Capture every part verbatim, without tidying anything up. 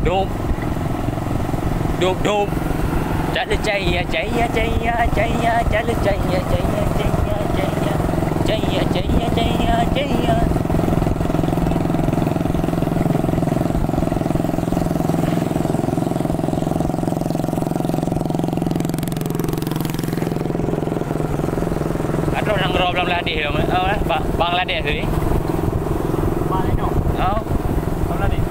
Dop. Dop, dop. Cale caya, caya, caya, caya, cale caya, caya, caya, caya. Caya, caya, caya, caya. Aduh, nanggroe Bangladesh, oh, eh, Ba-, Bangladesh tadi. Bangladesh. Oh. Bangladesh.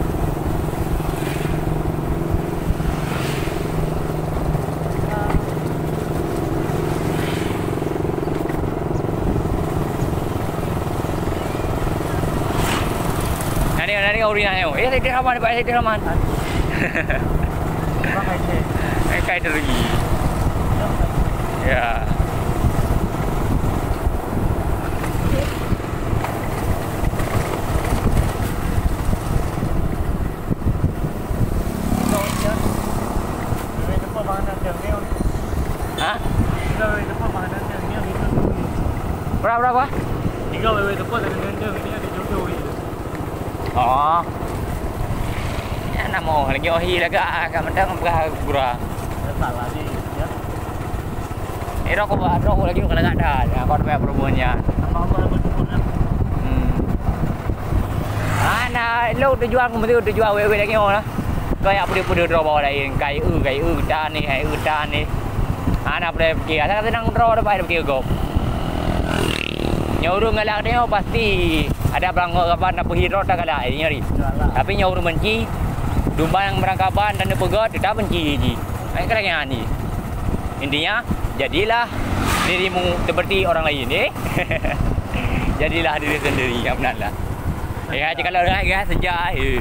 Nani, nani urina nyoe. Eh, Saidil Rahman, Pak Saidil Rahman. Orang Aceh. Eh, kai tu lagi. Ya. Ha? Berapa, berapa? Oh. Ya, nama lagi, oh, hi lagak, ah, kat mantong peugah gura. Eh, rokok, rokok lagi bukan lagak dah. Ya, kau dah bayar promo nya. Hmm. Ah, na, lo tujuan, mesti tujuan wék-wék lagi, oh, lah. Kau yak peudeuh-peudeuh droe bawah laén, kai eu, kai eu, tan ni, kai eu, tan ni. Hana peudeuh pikir, asai ka seunang droe, dah payah pikir gob. Nyoe ureueng galak tanyoe pasti ada beurangkaban dan peuhidrot dan galak, eh, nyoe ri. Tapi nyoe ureueng benci, dumba nyang beurangkaban dan neupeugöt, teutap benci jih. Hai, ka lagèe nyan jih. Intinya, jadilah dirimu seperti orang lain, eh. Jadilah diri sendiri, ya benar lah. Ya, jika lo dah, ya, sejak, eh.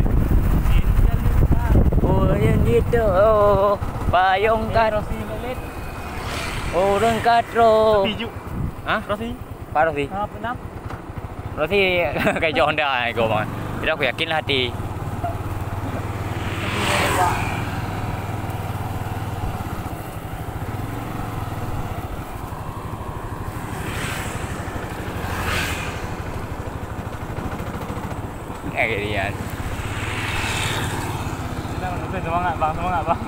Oh, yang gitu, oh, payung kan. Ureueng ka troh. Setuju. Ha? Rosi. Pak Rosi. Ha, apa nama? Rosi kai jok Honda, eh, kau, bang. Jadi aku yakin lah hati. Eh, Rian. Semangat, bang. Semangat, bang.